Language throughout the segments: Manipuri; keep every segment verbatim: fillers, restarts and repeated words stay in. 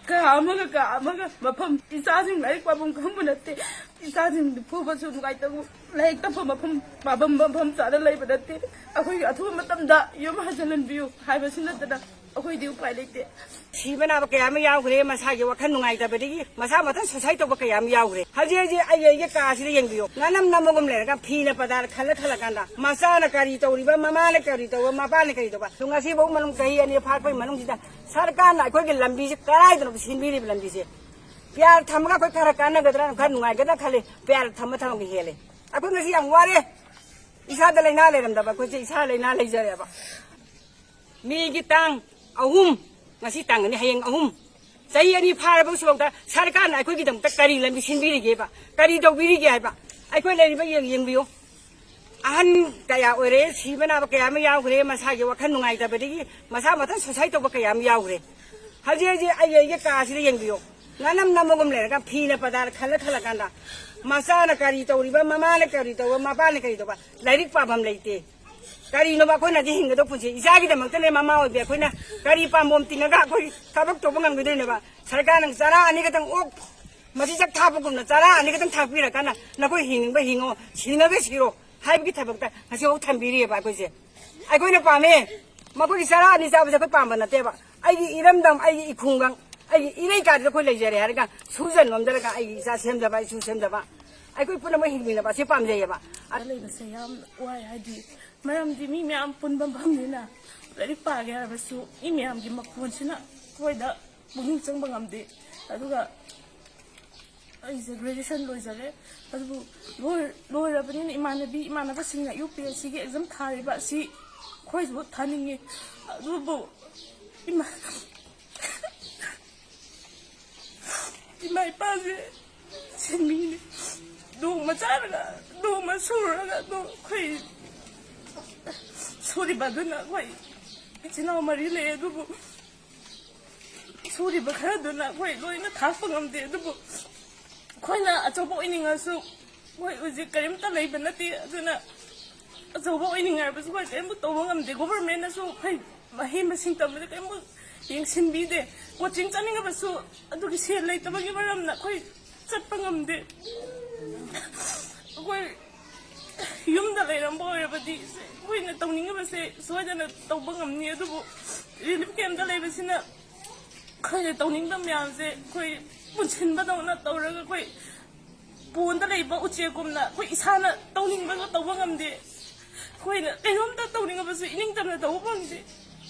ꯀꯥ ꯑꯃꯒ ꯀꯥ ꯑꯃꯒ ꯃꯐꯝ, ꯏꯆꯥꯁꯤꯡ ꯂꯥꯏꯔꯤꯛ ꯄꯥꯐꯝ ꯈꯪꯕ ꯅꯠꯇꯦ꯫ ꯏꯆꯥꯁꯤꯡ ꯐꯨꯕꯁꯨ ꯅꯨꯡꯉꯥꯏꯇꯕ, ꯂꯥꯏꯔꯤꯛ ꯇꯝꯐꯝ ꯃꯐꯝ, ꯄꯥꯐꯝ ꯃꯐꯝ ꯆꯥꯅ ꯂꯩꯕ ꯅꯠꯇꯦ꯫ ꯑꯩꯈꯣꯏꯒꯤ ꯑꯊꯨꯕ ꯃꯇꯝꯗ ꯌꯨꯝ ꯍꯟꯖꯤꯜꯍꯟꯕꯤꯌꯨ ꯍꯥꯏꯕꯁꯤ ꯅꯠꯇꯅ ꯑꯩꯈꯣꯏꯗꯤ ꯎꯄꯥꯏ ꯂꯩꯇꯦ꯫ ꯁꯤꯕ ꯅꯥꯕ ꯀꯌꯥ ꯑꯃ ꯌꯥꯎꯈ꯭ꯔꯦ, ꯃꯁꯥꯒꯤ ꯋꯥꯈꯜ ꯅꯨꯡꯉꯥꯏꯇꯕꯗꯒꯤ ꯃꯁꯥ ꯃꯊꯟ suicide ꯇꯧꯕ ꯀꯌꯥ ꯑꯃ ꯌꯥꯎꯈ꯭ꯔꯦ꯫ ꯍꯧꯖꯤꯛ ꯍꯧꯖꯤꯛ ꯑꯩ, ꯑꯩꯒꯤ ꯀꯥꯁꯤꯗ ꯌꯦꯡꯕꯤꯌꯨ, ꯉꯥꯅꯝ ꯅꯝꯕꯒꯨꯝ ꯂꯩꯔꯒ ꯐꯤꯅ ꯄꯗꯥꯔ ꯈꯜꯂ ꯈꯜꯂꯀꯥꯟꯗ ꯃꯆꯥꯅ ꯀꯔꯤ ꯇꯧꯔꯤꯕ, ꯃꯃꯥꯅ ꯀꯔꯤ ꯇꯧꯕ, ꯃꯄꯥꯅ ꯀꯔꯤ ꯇꯧꯕ, ꯉꯁꯤꯐꯥꯎ ꯃꯅꯨꯡ ꯆꯍꯤ ꯑꯅꯤ ꯐꯥꯔꯛꯄꯒꯤ ꯃꯅꯨꯡꯁꯤꯗ ꯁꯔꯀꯥꯔꯅ ꯑꯩꯈꯣꯏꯒꯤ ꯂꯝꯕꯤꯁꯦ ꯀꯗꯥꯏꯗꯅꯣ ꯁꯤꯟꯕꯤꯔꯤꯕ ꯂꯝꯕꯤꯁꯦ? ꯄꯤꯌꯥꯔ ꯊꯝꯃꯒ ꯑꯩꯈꯣꯏ ꯈꯔ ꯀꯥꯟꯅꯒꯗ꯭ꯔꯥ, ꯈꯔ ꯅꯨꯡꯉꯥꯏꯒꯗ꯭ꯔꯥ ꯈꯜꯂꯤ꯫ ꯄꯤꯌꯥꯔ ꯊꯝꯕ ꯊꯝꯕꯒꯤ ꯍꯦꯜꯂꯦ꯫ ꯑꯩꯈꯣꯏ ꯉꯁꯤ ꯌꯥꯝ ꯋꯥꯔꯦ꯫ ꯏꯁꯥꯗ ꯂꯥꯏꯅꯥ ꯂꯩꯔꯝꯗꯕ ꯑꯩꯈꯣꯏꯁꯦ ꯏꯁꯥ ꯂꯥꯏꯅꯥ ꯂꯩꯖꯔꯦꯕ꯫ ꯃꯦꯒꯤ ꯇꯥꯡ ꯑꯍꯨꯝ, ꯉꯁꯤ ꯇꯥꯡ ꯑꯅꯤ, ꯍꯌꯦꯡ ꯑꯍꯨꯝ, ꯆꯍꯤ ꯑꯅꯤ ꯐꯥꯔꯕ ꯁꯣꯔꯣꯛꯇ ꯁꯔꯀꯥꯔꯅ ꯑꯩꯈꯣꯏꯒꯤꯗꯃꯛꯇ ꯀꯔꯤ ꯂꯝꯕꯤ ꯁꯤꯟꯕꯤꯔꯤꯒꯦꯕ? ꯀꯔꯤ ꯇꯧꯕꯤꯔꯤꯒꯦ ꯍꯥꯏꯕ? ꯑꯩꯈꯣꯏ ꯂꯩꯔꯤꯕ ꯌꯦꯡ-, ꯌꯦꯡꯕꯤꯌꯨ꯫ ꯑꯍꯟ ꯀꯌꯥ ꯑꯣꯏꯔꯦ, ꯁꯤꯕ ꯅꯥꯕ ꯀꯌꯥ ꯑꯃ ꯌꯥꯎꯈ꯭ꯔꯦ, ꯃꯁꯥꯒꯤ ꯋꯥꯈꯜ ꯅꯨꯡꯉꯥꯏꯇꯕꯗꯒꯤ ꯃꯁꯥ ꯃꯊꯟ suicide ꯇꯧꯕ ꯀꯌꯥ ꯑꯃ ꯌꯥꯎꯈ꯭ꯔꯦ꯫ ꯍꯧꯖꯤꯛ ꯍꯧꯖꯤꯛ ꯑꯩ, ꯑꯩꯒꯤ ꯀꯥꯁꯤꯗ ꯌꯦꯡꯕꯤꯌꯨ꯫ ꯉꯥꯅꯝ ꯅꯝꯕꯒꯨꯝ ꯂꯩꯔꯒ ꯐꯤꯅ ꯄꯗꯥꯔ ꯈꯜꯂ ꯈꯜꯂꯀꯥꯟꯗ ꯃꯆꯥꯅ ꯀꯔꯤ ꯇꯧꯔꯤꯕ, ꯃꯃꯥꯅ ꯀꯔꯤ ꯇꯧꯕ, ꯃꯄꯥꯅ ꯀꯔꯤ ꯇꯧꯕ, ꯂꯥꯏꯔꯤꯛ ꯄꯥꯐꯝ ꯂꯩꯇꯦ꯫ ꯀꯔꯤꯅꯣꯕ ꯑꯩꯈꯣꯏꯅ ꯍꯧꯖꯤꯛ ꯍꯤꯡꯒꯗꯧꯕ ꯄꯨꯟꯁꯤ? ꯏꯆꯥꯒꯤꯗꯃꯛꯇꯅꯦ ꯃꯃꯥ ꯑꯣꯏꯕꯤ ꯑꯩꯈꯣꯏꯅ ꯀꯔꯤ ꯄꯥꯝꯕꯣꯝ ꯇꯤꯡꯉꯒ ꯑꯩꯈꯣꯏ ꯊꯕꯛ ꯇꯧꯕ ꯉꯝꯒꯗꯣꯏꯅꯣꯕ? ꯁꯔꯀꯥꯔꯅ ꯆꯔꯥ ꯑꯅꯤ ꯈꯛꯇꯪ ꯑꯣꯛ ꯃꯆꯤꯟꯖꯥꯛ ꯊꯥꯛꯄꯒꯨꯝꯅ ꯆꯔꯥ ꯑꯅꯤ ꯈꯛꯇꯪ ꯊꯥꯛꯄꯤꯔꯀꯥꯟꯗ ꯅꯈꯣꯏ ꯍꯤꯡꯅꯤꯡꯕ ꯍꯤꯡꯉꯣ, ꯁꯤꯅꯤꯡꯉꯒ ꯁꯤꯔꯣ ꯍꯥꯏꯕꯒꯤ ꯊꯕꯛꯇ ꯉꯁꯤꯐꯥꯎ ꯊꯝꯕꯤꯔꯤꯑꯕ ꯑꯩꯈꯣꯏꯁꯦ꯫ ꯑꯩꯈꯣꯏꯅ ꯄꯥꯝꯃꯦ꯫ ꯃꯈꯣꯏꯒꯤ ꯆꯔꯥ ꯑꯅꯤ ꯆꯥꯕꯁꯦ ꯑꯩꯈꯣꯏ ꯄꯥꯝꯕ ꯅꯠꯇꯦꯕ꯫ ꯑꯩꯒꯤ ꯏꯔꯝꯗꯝ, ꯑꯩꯒꯤ ꯏꯈꯨꯡꯒꯪ, ꯑꯩꯒꯤ ꯏꯔꯩꯀꯥꯁꯤꯗ ꯑꯩꯈꯣꯏ ꯂꯩꯖꯔꯦ ꯍꯥꯏꯔꯒ ꯁꯨꯖꯟ ꯅꯣꯝꯖꯔꯒ ꯑꯩꯒꯤ ꯏꯆꯥ ꯁꯦꯝꯖꯕ, ꯏꯁꯨ ꯁꯦꯝꯖꯕ, ꯑꯩꯈꯣꯏ ꯄꯨꯝꯅꯃꯛ ꯍꯤꯡꯃꯤꯟꯅꯕ ꯑꯁꯤ ꯄꯥꯝꯖꯩꯌꯦꯕ꯫ ꯑꯗ ꯂꯩꯕꯁꯦ ꯌꯥꯝ ꯋꯥꯏ, ꯍꯥꯏꯗꯤ ꯃꯔꯝꯗꯤ ꯃꯤ ꯃꯌꯥꯝ ꯄꯨꯟꯕ ꯃꯐꯝꯅꯤꯅ ꯂꯥꯏꯔꯤꯛ ꯄꯥꯒꯦ ꯍꯥꯏꯔꯕꯁꯨ ꯃꯤ ꯃꯌꯥꯝꯒꯤ ꯃꯈꯣꯟꯁꯤꯅ ꯑꯩꯈꯣꯏꯗ ꯄꯨꯛꯅꯤꯡ ꯆꯪꯕ ꯉꯝꯗꯦ꯫ ꯑꯗꯨꯒ ꯑꯩꯁꯦ graduation ꯂꯣꯏꯖꯔꯦ꯫ ꯑꯗꯨꯕꯨ ꯂꯣꯏ-, ꯂꯣꯏꯔꯕꯅꯤꯅ ꯏꯃꯥꯟꯅꯕꯤ ꯏꯃꯥꯟꯅꯕꯁꯤꯡꯅ UPSCꯒꯤ exam ꯊꯥꯔꯤꯕ ꯑꯁꯤ ꯑꯩꯈꯣꯏꯁꯨ ꯊꯥꯅꯤꯡꯉꯤ꯫ ꯑꯗꯨꯕꯨ ꯏꯃꯥ-, ꯏꯃꯥ ꯏꯄꯥꯁꯦ ꯁꯤꯟꯃꯤꯅꯤ꯫ ꯅꯣꯡꯃ ꯆꯥꯔꯒ, ꯅꯣꯡꯃ ꯁꯨꯔꯒ, ꯅꯣꯡ-, ꯑꯩꯈꯣꯏ ꯁꯨꯔꯤꯕ ꯑꯗꯨꯅ ꯑꯩꯈꯣꯏ ꯏꯆꯤꯟ ꯏꯅꯥꯎ ꯃꯔꯤ ꯂꯩ꯫ ꯑꯗꯨꯕꯨ ꯁꯨꯔꯤꯕ ꯈꯔꯗꯨꯅ ꯑꯩꯈꯣꯏ ꯂꯣꯏꯅ ꯊꯥꯛꯄ ꯉꯝꯗꯦ꯫ ꯑꯗꯨꯕꯨ ꯑꯩꯈꯣꯏꯅ ꯑꯆꯧꯕ ꯑꯣꯏꯅꯤꯡꯉꯁꯨ, ꯑꯩꯈꯣꯏ ꯍꯧꯖꯤꯛ ꯀꯔꯤꯝꯇ ꯂꯩꯕ ꯅꯠꯇꯦ꯫ ꯑꯗꯨꯅ ꯑꯆꯧꯕ ꯑꯣꯏꯅꯤꯡꯉꯥꯏꯕꯁꯨ ꯑꯩꯈꯣꯏ ꯀꯔꯤꯝꯇ ꯇꯧꯕ ꯉꯝꯗꯦ꯫ Governmentꯅꯁꯨ ꯑꯩꯈꯣꯏ ꯃꯍꯩ ꯃꯁꯤꯡ ꯇꯝꯕꯗ ꯀꯔꯤꯝꯇ ꯌꯦꯡꯁꯤꯟꯕꯤꯗꯦ꯫ ꯀꯣꯆꯤꯡ ꯆꯠꯅꯤꯡꯉꯕꯁꯨ ꯑꯗꯨꯒꯤ ꯁꯦꯜ ꯂꯩꯇꯕꯒꯤ ꯃꯔꯝꯅ ꯑꯩꯈꯣꯏ ꯆꯠꯄ ꯉꯝꯗꯦ꯫ ꯑꯩꯈꯣꯏ ꯌꯨꯝꯗ ꯂꯩꯔꯝꯕ ꯑꯣꯏꯔꯕꯗꯤ ꯑꯩꯈꯣꯏꯅ ꯇꯧꯅꯤꯡꯉꯤꯕꯁꯦ ꯁꯣꯏꯗꯅ ꯇꯧꯕ ꯉꯝꯅꯤ꯫ ꯑꯗꯨꯕꯨ ꯔꯤꯂꯤꯐ ꯀꯦꯝꯞꯇ ꯂꯩꯕꯁꯤꯅ ꯑꯩꯈꯣꯏꯅ ꯇꯧꯅꯤꯡꯕ ꯃꯌꯥꯝꯁꯦ ꯑꯩꯈꯣꯏ ꯄꯨꯟꯁꯤꯟꯕꯗꯧꯅ ꯇꯧꯔꯒ ꯑꯩꯈꯣꯏ ꯄꯣꯟꯗ ꯂꯩꯕ ꯎꯆꯦꯛꯀꯨꯝꯅ ꯑꯩꯈꯣꯏ ꯏꯁꯥꯅ ꯇꯧꯅꯤꯡꯕꯗꯣ ꯇꯧꯕ ꯉꯝꯗꯦ꯫ ꯑꯩꯈꯣꯏꯅ ꯀꯩꯅꯣꯝꯇ ꯇꯧꯅꯤꯡꯉꯕꯁꯨ ꯏꯅꯤꯡꯇꯝꯅ ꯇꯧꯕ ꯐꯪꯗꯦ꯫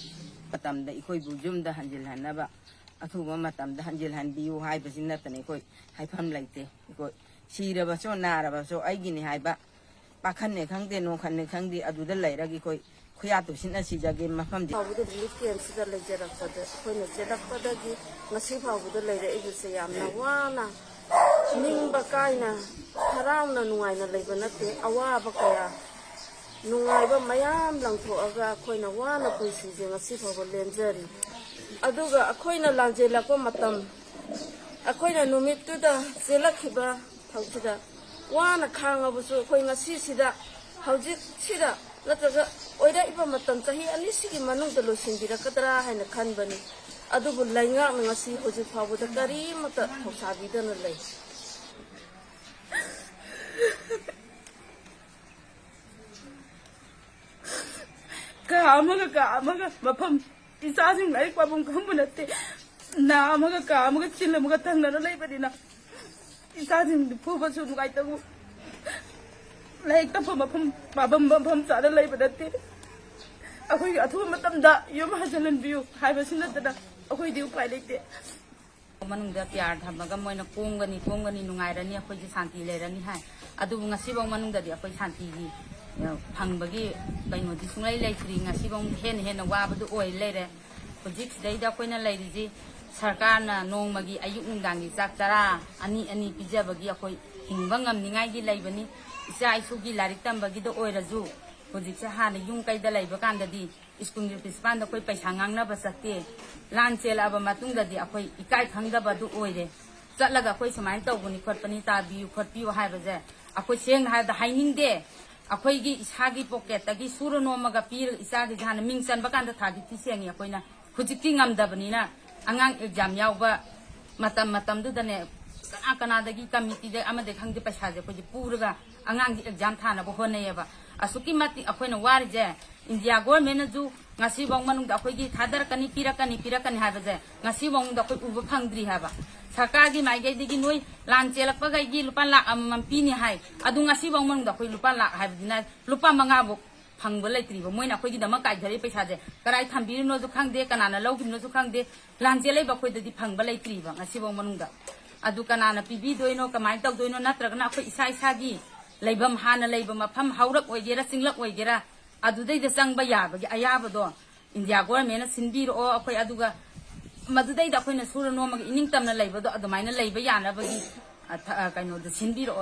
ꯃꯇꯝꯗ ꯑꯩꯈꯣꯏꯕꯨ ꯌꯨꯝꯗ ꯍꯟꯖꯤꯜꯍꯟꯅꯕ, ꯑꯊꯨꯕ ꯃꯇꯝꯗ ꯍꯟꯖꯤꯜꯍꯟꯕꯤꯌꯨ ꯍꯥꯏꯕꯁꯤ ꯅꯠꯇꯅ ꯑꯩꯈꯣꯏ ꯍꯥꯏꯐꯝ ꯂꯩꯇꯦ꯫ ꯑꯩꯈꯣꯏ ꯁꯤꯔꯕꯁꯨ ꯅꯥꯔꯕꯁꯨ ꯑꯩꯒꯤꯅꯤ ꯍꯥꯏꯕ ꯄꯥꯈꯟꯅꯦ ꯈꯪꯗꯦ, ꯅꯣꯡꯈꯟꯅꯦ ꯈꯪꯗꯦ, ꯑꯗꯨꯗ ꯂꯩꯔꯒ ꯑꯩꯈꯣꯏ ꯈꯨꯌꯥ ꯇꯨꯁꯤꯟꯅ ꯁꯤꯖꯒꯦ ꯃꯐꯝꯗꯤ꯫ ꯐꯥꯎꯕꯗ ꯔꯤꯂꯤꯐ ꯀꯦꯝꯞꯁꯤꯗ ꯂꯩꯖꯔꯛꯄꯗ ꯑꯩꯈꯣꯏꯅ ꯆꯦꯜꯂꯛꯄꯗꯒꯤ ꯉꯁꯤ ꯐꯥꯎꯕꯗ ꯂꯩꯔꯛꯏꯕꯁꯦ ꯌꯥꯝꯅ ꯋꯥꯅ, ꯅꯤꯡꯕ ꯀꯥꯏꯅ, ꯍꯔꯥꯎꯅ ꯅꯨꯡꯉꯥꯏꯅ ꯂꯩꯕ ꯅꯠꯇꯦ꯫ ꯑꯋꯥꯕ ꯀꯌꯥ, ꯅꯨꯡꯉꯥꯏꯕ ꯃꯌꯥꯝ ꯂꯪꯊꯣꯛꯑꯒ ꯑꯩꯈꯣꯏꯅ ꯋꯥꯅ ꯄꯨꯟꯁꯤꯁꯦ ꯉꯁꯤ ꯐꯥꯎꯕ ꯂꯦꯟꯖꯔꯤ꯫ ꯑꯗꯨꯒ ꯑꯩꯈꯣꯏꯅ ꯂꯥꯟꯖꯦꯜꯂꯛꯄ ꯃꯇꯝ, ꯑꯩꯈꯣꯏꯅ ꯅꯨꯃꯤꯠꯇꯨꯗ ꯆꯦꯜꯂꯛꯈꯤꯕ ꯊꯧꯁꯤꯗ ꯋꯥꯅ ꯈꯥꯡꯉꯕꯁꯨ ꯑꯩꯈꯣꯏ ꯉꯁꯤꯁꯤꯗ, ꯍꯧꯖꯤꯛꯁꯤꯗ ꯅꯠꯇ꯭ꯔꯒ ꯑꯣꯏꯔꯛꯏꯕ ꯃꯇꯝ ꯆꯍꯤ ꯑꯅꯤꯁꯤꯒꯤ ꯃꯅꯨꯡꯗ ꯂꯣꯏꯁꯤꯟꯕꯤꯔꯛꯀꯗ꯭ꯔꯥ ꯍꯥꯏꯅ ꯈꯟꯕꯅꯤ꯫ ꯑꯗꯨꯕꯨ ꯂꯩꯉꯥꯛꯅ ꯉꯁꯤ ꯍꯧꯖꯤꯛ ꯐꯥꯎꯕꯗ ꯀꯔꯤꯃꯠꯇ ꯊꯧꯁꯥꯕꯤꯗꯅ ꯂꯩ꯫ ꯀꯥ ꯑꯃꯒ ꯀꯥ ꯑꯃꯒ ꯃꯐꯝ, ꯏꯆꯥꯁꯤꯡ ꯂꯥꯏꯔꯤꯛ ꯄꯥꯐꯝ ꯈꯪꯕ ꯅꯠꯇꯦ꯫ ꯅꯥ ꯑꯃꯒ ꯀꯥ ꯑꯃꯒ ꯆꯤꯜ ꯑꯃꯒ ꯊꯪꯅꯅ ꯂꯩꯕꯅꯤꯅ ꯏꯆꯥꯁꯤꯡꯗꯨ ꯐꯨꯕꯁꯨ ꯅꯨꯡꯉꯥꯏꯇꯕ, ꯂꯥꯏꯔꯤꯛ ꯇꯝꯐꯝ ꯃꯐꯝ, ꯄꯥꯐꯝ ꯃꯐꯝ ꯆꯥꯅ ꯂꯩꯕ ꯅꯠꯇꯦ꯫ ꯑꯩꯈꯣꯏꯒꯤ ꯑꯊꯨꯕ ꯃꯇꯝꯗ ꯌꯨꯝ ꯍꯟꯖꯤꯜꯍꯟꯕꯤꯌꯨ ꯍꯥꯏꯕꯁꯤ ꯅꯠꯇꯅ ꯑꯩꯈꯣꯏꯗꯤ ꯎꯄꯥꯏ ꯂꯩꯇꯦ꯫ ꯃꯅꯨꯡꯗ ꯄꯤꯌꯥꯔ ꯊꯝꯃꯒ ꯃꯣꯏꯅ ꯀꯣꯝꯒꯅꯤ, ꯀꯣꯝꯒꯅꯤ, ꯅꯨꯡꯉꯥꯏꯔꯅꯤ, ꯑꯩꯈꯣꯏꯁꯨ ꯁꯥꯟꯇꯤ ꯂꯩꯔꯅꯤ ꯍꯥꯏ꯫ ꯑꯗꯨꯕꯨ ꯉꯁꯤꯐꯥꯎ ꯃꯅꯨꯡꯗꯗꯤ ꯑꯩꯈꯣꯏ ꯁꯥꯟꯇꯤꯒꯤ, ꯑ, ꯐꯪꯕꯒꯤ ꯀꯩꯅꯣꯗꯤ ꯁꯨꯡꯂꯩ ꯂꯩꯇ꯭ꯔꯤ꯫ ꯉꯁꯤꯐꯥꯎ ꯍꯦꯟꯅ ꯍꯦꯟꯅ ꯋꯥꯕꯗꯨ ꯑꯣꯏ ꯂꯩꯔꯦ꯫ ꯍꯧꯖꯤꯛ ꯁꯤꯗꯩꯗ ꯑꯩꯈꯣꯏꯅ ꯂꯩꯔꯤꯁꯤ ꯁꯔꯀꯥꯔꯅ ꯅꯣꯡꯃꯒꯤ ꯑꯌꯨꯛ ꯅꯨꯡꯗꯥꯡꯒꯤ ꯆꯥꯛ ꯆꯔꯥ ꯑꯅꯤ ꯑꯅꯤ ꯄꯤꯖꯕꯒꯤ ꯑꯩꯈꯣꯏ ꯍꯤꯡꯕ ꯉꯝꯅꯤꯡꯉꯥꯏꯒꯤ ꯂꯩꯕꯅꯤ꯫ ꯏꯆꯥ ꯏꯁꯨꯒꯤ ꯂꯥꯏꯔꯤꯛ ꯇꯝꯕꯒꯤꯗ ꯑꯣꯏꯔꯁꯨ ꯍꯧꯖꯤꯛꯁꯦ ꯍꯥꯟꯅ ꯌꯨꯝ ꯀꯩꯗ ꯂꯩꯕ ꯀꯥꯟꯗꯗꯤ ꯁ꯭ꯀꯨꯜꯒꯤ ꯄ꯭ꯔꯤꯟꯁꯤꯄꯥꯜꯗ ꯑꯩꯈꯣꯏ ꯄꯩꯁꯥ ꯉꯥꯡꯅꯕ ꯆꯠꯇꯦ꯫ ꯂꯥꯟ ꯆꯦꯜꯂꯛꯑꯕ ꯃꯇꯨꯡꯗꯗꯤ ꯑꯩꯈꯣꯏ ꯏꯀꯥꯏ ꯈꯪꯗꯕꯗꯨ ꯑꯣꯏꯔꯦ꯫ ꯆꯠꯂꯒ ꯑꯩꯈꯣꯏ ꯁꯨꯃꯥꯏꯅ ꯇꯧꯕꯅꯤ ꯈꯣꯠꯄꯅꯤ, ꯇꯥꯕꯤꯌꯨ ꯈꯣꯠꯄꯤꯌꯨ ꯍꯥꯏꯕꯁꯦ ꯑꯩꯈꯣꯏ ꯁꯦꯡꯅ ꯍꯥꯏꯔꯕꯗ ꯍꯥꯏꯅꯤꯡꯗꯦ꯫ ꯑꯩꯈꯣꯏꯒꯤ ꯏꯁꯥꯒꯤ ꯄꯣꯀꯦꯠꯇꯒꯤ ꯁꯨꯔ ꯅꯣꯝꯃꯒ ꯄꯤꯔꯒ ꯏꯆꯥꯒꯤꯁꯦ ꯍꯥꯟꯅ ꯃꯤꯡ ꯆꯟꯕ ꯀꯥꯟꯗ ꯊꯥꯒꯤ ꯐꯤ ꯁꯦꯡꯉꯤ꯫ ꯑꯩꯈꯣꯏꯅ ꯍꯧꯖꯤꯛꯇꯤ ꯉꯝꯗꯕꯅꯤꯅ ꯑꯉꯥꯡ ꯑꯦꯛꯖꯥꯝ ꯌꯥꯎꯕ ꯃꯇꯝ ꯃꯇꯝꯗꯨꯗꯅꯦ, ꯀꯅꯥ ꯀꯅꯥꯗꯒꯤ, ꯀꯃꯤꯇꯤꯗ ꯑꯃꯗꯒꯤ ꯈꯪꯗꯦ, ꯄꯩꯁꯥꯁꯦ ꯑꯩꯈꯣꯏꯁꯦ ꯄꯨꯔꯒ ꯑꯉꯥꯡꯁꯦ ꯑꯦꯛꯖꯥꯝ ꯊꯥꯅꯕ ꯍꯣꯠꯅꯩꯌꯦꯕ꯫ ꯑꯁꯨꯛꯀꯤ ꯃꯇꯤꯛ ꯑꯩꯈꯣꯏꯅ ꯋꯥꯔꯤꯁꯦ, ꯏꯟꯗꯤꯌꯥ ꯒꯣꯔꯃꯦꯟꯅꯁꯨ ꯉꯁꯤꯐꯥꯎ ꯃꯅꯨꯡꯗ ꯑꯩꯈꯣꯏꯒꯤ ꯊꯥꯗꯔꯛꯀꯅꯤ, ꯄꯤꯔꯛꯀꯅꯤ, ꯄꯤꯔꯛꯀꯅꯤ ꯍꯥꯏꯕꯁꯦ ꯉꯁꯤꯐꯥꯎ ꯃꯅꯨꯡꯗ ꯑꯩꯈꯣꯏ ꯎꯕ ꯐꯪꯗ꯭ꯔꯤ ꯍꯥꯏꯕ꯫ ꯁꯔꯀꯥꯔꯒꯤ ꯃꯥꯏꯀꯩꯗꯒꯤ ꯅꯣꯏ ꯂꯥꯟ ꯆꯦꯜꯂꯛꯄꯈꯩꯒꯤ ꯂꯨꯄꯥ ꯂꯥꯛ ꯑꯃꯃꯝ ꯄꯤꯅꯤ ꯍꯥꯏ, ꯑꯗꯨ ꯉꯁꯤꯐꯥꯎ ꯃꯅꯨꯡꯗ ꯑꯩꯈꯣꯏ ꯂꯨꯄꯥ ꯂꯥꯛ ꯍꯥꯏꯕꯗꯨꯅ ꯂꯨꯄꯥ ꯃꯉꯥꯐꯥꯎ ꯐꯪꯕ ꯂꯩꯇ꯭ꯔꯤꯕ꯫ ꯃꯣꯏꯅ ꯑꯩꯈꯣꯏꯒꯤꯗꯃꯛ ꯀꯥꯏꯊꯔꯛꯏ ꯄꯩꯁꯥꯁꯦ ꯀꯗꯥꯏ ꯊꯝꯕꯤꯔꯤꯅꯣꯁꯨ ꯈꯪꯗꯦ, ꯀꯅꯥꯅ ꯂꯧꯈꯤꯕꯅꯣꯁꯨ ꯈꯪꯗꯦ, ꯂꯥꯟ ꯆꯦꯜꯂꯛꯏꯕ ꯑꯩꯈꯣꯏꯗꯗꯤ ꯐꯪꯕ ꯂꯩꯇ꯭ꯔꯤꯕ ꯉꯁꯤꯐꯥꯎ ꯃꯅꯨꯡꯗ꯫ ꯑꯗꯨ ꯀꯅꯥꯅ ꯄꯤꯕꯤꯗꯣꯏꯅꯣ, ꯀꯃꯥꯏꯅ ꯇꯧꯗꯣꯏꯅꯣ? ꯅꯠꯇ꯭ꯔꯒꯅ ꯑꯩꯈꯣꯏ ꯏꯁꯥ ꯏꯁꯥꯒꯤ ꯂꯩꯐꯝ, ꯍꯥꯟꯅ ꯂꯩꯕ ꯃꯐꯝ, ꯍꯧꯔꯛ ꯑꯣꯏꯒꯦꯔꯥ, ꯆꯤꯡꯂꯛ ꯑꯣꯏꯒꯦꯔꯥ, ꯑꯗꯨꯗꯩꯗ ꯆꯪꯕ ꯌꯥꯕꯒꯤ ꯑꯌꯥꯕꯗꯣ ꯏꯟꯗꯤꯌꯥ ꯒꯣꯔꯃꯦꯟꯅ ꯁꯤꯟꯕꯤꯔꯛꯑꯣ꯫ ꯑꯩꯈꯣꯏ ꯑꯗꯨꯒ ꯃꯗꯨꯗꯩꯗ ꯑꯩꯈꯣꯏꯅ ꯁꯨꯔ ꯅꯣꯝꯃꯒ ꯏꯅꯤꯡꯇꯝꯅ ꯂꯩꯕꯗꯣ ꯑꯗꯨꯃꯥꯏꯅ ꯂꯩꯕ ꯌꯥꯅꯕꯒꯤ, ꯑ, ꯊ-, ꯑ, ꯀꯩꯅꯣꯗꯣ ꯁꯤꯟꯕꯤꯔꯛꯑꯣ꯫